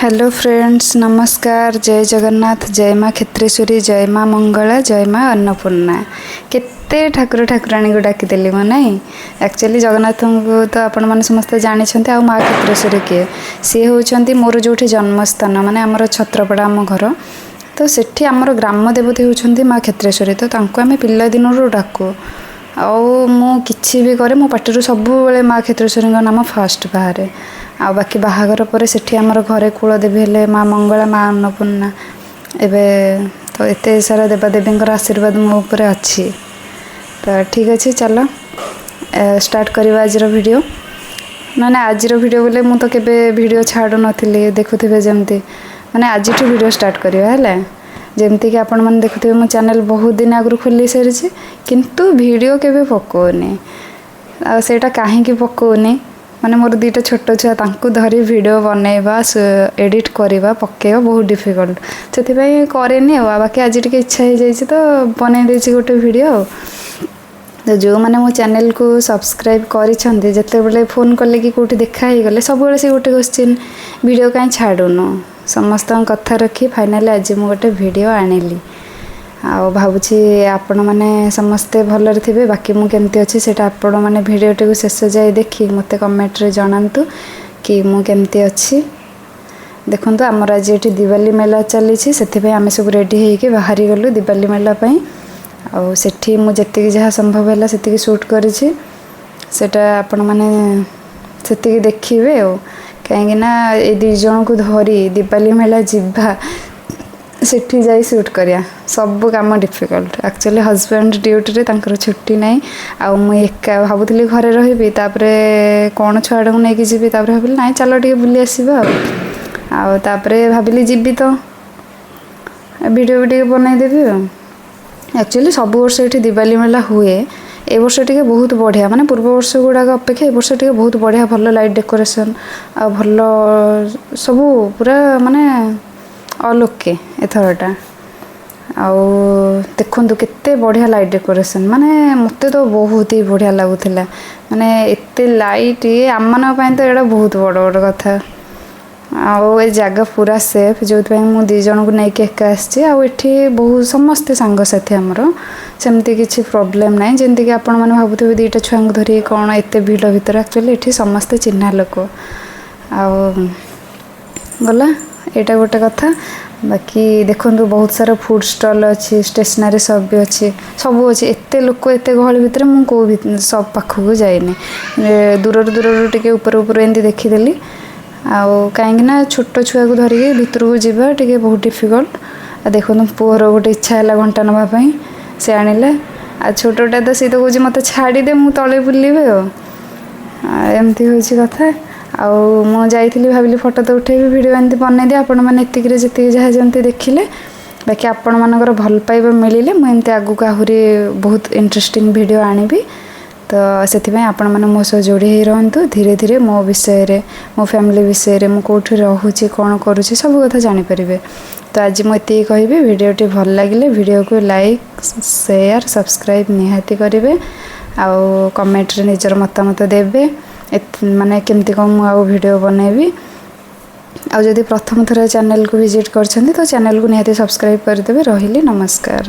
Hello friends, ନମସ୍କାର। ଜୟ ଜଗନ୍ନାଥ, ଜୟ ମା କ୍ଷେତ୍ରେଶ୍ୱରୀ, ଜୟ ମା ମଙ୍ଗଳା, ଜୟ ମା ଅନ୍ନପୂର୍ଣ୍ଣା। କେତେ ଠାକୁର ଠାକୁରାଣୀକୁ ଡାକିଦେଲି ମୁଁ, ନାଇଁ? ଆକ୍ଚୁଆଲି ଜଗନ୍ନାଥଙ୍କୁ ତ ଆପଣମାନେ ସମସ୍ତେ ଜାଣିଛନ୍ତି। ଆଉ ମା କ୍ଷେତ୍ରେଶ୍ୱରୀ କିଏ? ସିଏ ହେଉଛନ୍ତି ମୋର ଯେଉଁଠି ଜନ୍ମସ୍ଥାନ, ମାନେ ଆମର ଛତ୍ରପଡ଼ା ଆମ ଘର। ତ ସେଠି ଆମର ଗ୍ରାମ ଦେବତୀ ହେଉଛନ୍ତି ମା କ୍ଷେତ୍ରେଶ୍ୱରୀ। ତ ତାଙ୍କୁ ଆମେ ପିଲାଦିନରୁ ଡାକୁ। ଆଉ ମୁଁ କିଛି ବି କରେ, ମୋ ପାଟିରୁ ସବୁବେଳେ ମା କ୍ଷେତ୍ରେଶ୍ୱରୀଙ୍କ ନାମ ଫାଷ୍ଟ ବାହାରେ। ଆଉ ବାକି ବାହାଘର ପରେ ସେଠି ଆମର ଘରେ କୁଳଦେବୀ ହେଲେ ମା ମଙ୍ଗଳା, ମା ଅନ୍ନପୂର୍ଣ୍ଣା। ଏବେ ତ ଏତେ ସାରା ଦେବାଦେବୀଙ୍କର ଆଶୀର୍ବାଦ ମୋ ଉପରେ ଅଛି। ତ ଠିକ୍ ଅଛି, ଚାଲ ଷ୍ଟାର୍ଟ କରିବା ଆଜିର ଭିଡ଼ିଓ। ମାନେ ଆଜିର ଭିଡ଼ିଓ ବୋଲେ ମୁଁ ତ କେବେ ଭିଡ଼ିଓ ଛାଡ଼ୁନଥିଲି, ଦେଖୁଥିବେ ଯେମିତି। ମାନେ ଆଜିଠୁ ଭିଡ଼ିଓ ଷ୍ଟାର୍ଟ କରିବା ହେଲା। ଯେମିତିକି ଆପଣମାନେ ଦେଖୁଥିବେ, ମୋ ଚ୍ୟାନେଲ୍ ବହୁତ ଦିନ ଆଗରୁ ଖୋଲି ସାରିଛି, କିନ୍ତୁ ଭିଡ଼ିଓ କେବେ ପକାଉନି। ଆଉ ସେଇଟା କାହିଁକି ପକାଉନି, ମାନେ ମୋର ଦୁଇଟା ଛୋଟ ଛୁଆ, ତାଙ୍କୁ ଧରି ଭିଡ଼ିଓ ବନେଇବା, ଏଡ଼ିଟ୍ କରିବା, ପକାଇବା ବହୁତ ଡିଫିକଲ୍ଟ। ସେଥିପାଇଁ କରେନି। ଆଉ ବାକି ଆଜି ଟିକେ ଇଚ୍ଛା ହେଇଯାଇଛି ତ ବନେଇ ଦେଇଛି ଗୋଟେ ଭିଡ଼ିଓ। ଆଉ ତ ଯେଉଁମାନେ ମୋ ଚ୍ୟାନେଲକୁ ସବସ୍କ୍ରାଇବ୍ କରିଛନ୍ତି, ଯେତେବେଳେ ଫୋନ୍ କଲେ କି କେଉଁଠି ଦେଖା ହେଇଗଲେ, ସବୁବେଳେ ସେ ଗୋଟେ କୋଶ୍ଚିନ୍, ଭିଡ଼ିଓ କାହିଁ ଛାଡ଼ୁନୁ? ସମସ୍ତଙ୍କ କଥା ରଖି ଫାଇନାଲି ଆଜି ମୁଁ ଗୋଟେ ଭିଡ଼ିଓ ଆଣିଲି। ଆଉ ଭାବୁଛି ଆପଣମାନେ ସମସ୍ତେ ଭଲରେ ଥିବେ। ବାକି ମୁଁ କେମିତି ଅଛି, ସେଇଟା ଆପଣମାନେ ଭିଡ଼ିଓଟିକୁ ଶେଷ ଯାଏ ଦେଖି ମୋତେ କମେଣ୍ଟରେ ଜଣାନ୍ତୁ କି ମୁଁ କେମିତି ଅଛି। ଦେଖନ୍ତୁ, ଆମର ଆଜି ଏଠି ଦିୱାଲି ମେଳା ଚାଲିଛି। ସେଥିପାଇଁ ଆମେ ସବୁ ରେଡ଼ି ହେଇକି ବାହାରିଗଲୁ ଦିୱାଲି ମେଳା ପାଇଁ। ଆଉ ସେଠି ମୁଁ ଯେତିକି ଯାହା ସମ୍ଭବ ହେଲା, ସେତିକି ସୁଟ୍ କରିଛି। ସେଇଟା ଆପଣମାନେ ସେତିକି ଦେଖିବେ। ଆଉ କାହିଁକିନା ଏଇ ଦୁଇ ଜଣଙ୍କୁ ଧରି ଦିୱାଲି ମେଳା ଯିବା, ସେଠି ଯାଇ ସୁଟ୍ କରିବା, ସବୁ କାମ ଡିଫିକଲ୍ଟ। ଆକ୍ଚୁଆଲି ହଜବେଣ୍ଡ ଡ୍ୟୁଟିରେ, ତାଙ୍କର ଛୁଟି ନାହିଁ। ଆଉ ମୁଁ ଏକା ଭାବୁଥିଲି ଘରେ ରହିବି, ତାପରେ କ'ଣ ଛୁଆଟାକୁ ନେଇକି ଯିବି। ତାପରେ ଭାବିଲି, ନାଇଁ, ଚାଲ ଟିକେ ବୁଲି ଆସିବା। ଆଉ ତାପରେ ଭାବିଲି ଯିବି ତ ଭିଡ଼ିଓ ବି ଟିକେ ବନେଇଦେବି। ଆଉ ଆକ୍ଚୁଆଲି ସବୁ ବର୍ଷ ଏଠି ଦିୱାଲି ମେଳା ହୁଏ। ଏ ବର୍ଷ ଟିକେ ବହୁତ ବଢ଼ିଆ, ମାନେ ପୂର୍ବ ବର୍ଷ ଗୁଡ଼ାକ ଅପେକ୍ଷା ଏ ବର୍ଷ ଟିକେ ବହୁତ ବଢ଼ିଆ, ଭଲ ଲାଇଟ୍ ଡେକୋରେସନ୍ ଆଉ ଭଲ ସବୁ, ପୁରା ମାନେ ଅଲ୍ ଓକେ ଏଥରଟା। ଆଉ ଦେଖନ୍ତୁ କେତେ ବଢ଼ିଆ ଲାଇଟ୍ ଡେକୋରେସନ୍, ମାନେ ମୋତେ ତ ବହୁତ ହି ବଢ଼ିଆ ଲାଗୁଥିଲା। ମାନେ ଏତେ ଲାଇଟ୍ ଆମମାନଙ୍କ ପାଇଁ ତ ଏଇଟା ବହୁତ ବଡ଼ ବଡ଼ କଥା। ଆଉ ଏ ଜାଗା ପୁରା ସେଫ୍, ଯେଉଁଥିପାଇଁ ମୁଁ ଦୁଇ ଜଣଙ୍କୁ ନେଇକି ଏକା ଆସିଛି। ଆଉ ଏଠି ବହୁତ ସମସ୍ତେ ସାଙ୍ଗସାଥି ଆମର, ସେମିତି କିଛି ପ୍ରୋବ୍ଲେମ୍ ନାହିଁ, ଯେମିତିକି ଆପଣମାନେ ଭାବୁଥିବେ ଦୁଇଟା ଛୁଆଙ୍କୁ ଧରି କ'ଣ ଏତେ ଭିଡ଼ ଭିତରେ। ଆକ୍ଚୁଆଲି ଏଠି ସମସ୍ତେ ଚିହ୍ନା ଲୋକ। ଆଉ ଗଲା ଏଇଟା ଗୋଟେ କଥା। ବାକି ଦେଖନ୍ତୁ, ବହୁତ ସାରା ଫୁଡ଼୍ ଷ୍ଟଲ୍ ଅଛି, ଷ୍ଟେସନାରୀ ସପ୍ ବି ଅଛି, ସବୁ ଅଛି। ଏତେ ଲୋକ, ଏତେ ଗହଳି ଭିତରେ ମୁଁ କେଉଁ ବି ସପ୍ ପାଖକୁ ଯାଇନି। ଦୂରରୁ ଦୂରରୁ ଟିକେ ଉପରୁ ଉପରୁ ଏମିତି ଦେଖିଦେଲି। ଆଉ କାହିଁକି ନା ଛୋଟ ଛୁଆକୁ ଧରିକି ଭିତରକୁ ଯିବା ଟିକେ ବହୁତ ଡିଫିକଲ୍ଟ। ଆଉ ଦେଖନ୍ତୁ, ପୁଅର ଗୋଟେ ଇଚ୍ଛା ହେଲା ଘଣ୍ଟା ନେବା ପାଇଁ, ସେ ଆଣିଲା। ଆଉ ଛୋଟଟା ତ ସେ ତ କହୁଛି, ମୋତେ ଛାଡ଼ିଦେ, ମୁଁ ତଳେ ବୁଲିବି। ଆଉ ଏମିତି ହେଉଛି କଥା। ଆଉ ମୁଁ ଯାଇଥିଲି, ଭାବିଲି ଫଟୋ ତ ଉଠେଇବି, ଭିଡ଼ିଓ ଏମିତି ବନେଇଦିଏ। ଆପଣମାନେ ଏତିକିରେ ଯେତିକି ଯାହା ଯେମିତି ଦେଖିଲେ। ବାକି ଆପଣମାନଙ୍କର ଭଲ ପାଇବା ମିଳିଲେ ମୁଁ ଏମିତି ଆଗକୁ ଆହୁରି ବହୁତ ଇଣ୍ଟରେଷ୍ଟିଂ ଭିଡ଼ିଓ ଆଣିବି। ତ ସେଥିପାଇଁ ଆପଣମାନେ ମୋ ସହ ଯୋଡ଼ି ହେଇ ରୁହନ୍ତୁ। ଧୀରେ ଧୀରେ ମୋ ବିଷୟରେ, ମୋ ଫ୍ୟାମିଲି ବିଷୟରେ, ମୁଁ କେଉଁଠି ରହୁଛି, କ'ଣ କରୁଛି, ସବୁ କଥା ଜାଣିପାରିବେ। ତ ଆଜି ମୁଁ ଏତିକି କହିବି। ଭିଡ଼ିଓଟି ଭଲ ଲାଗିଲେ ଭିଡ଼ିଓକୁ ଲାଇକ୍, ସେୟାର, ସବସ୍କ୍ରାଇବ୍ ନିହାତି କରିବେ। ଆଉ କମେଣ୍ଟରେ ନିଜର ମତାମତ ଦେବେ, ମାନେ କେମିତି କ'ଣ ମୁଁ ଆଉ ଭିଡ଼ିଓ ବନେଇବି। ଆଉ ଯଦି ପ୍ରଥମ ଥର ଚ୍ୟାନେଲକୁ ଭିଜିଟ୍ କରିଛନ୍ତି, ତ ଚ୍ୟାନେଲକୁ ନିହାତି ସବସ୍କ୍ରାଇବ୍ କରିଦେବେ। ରହିଲି, ନମସ୍କାର।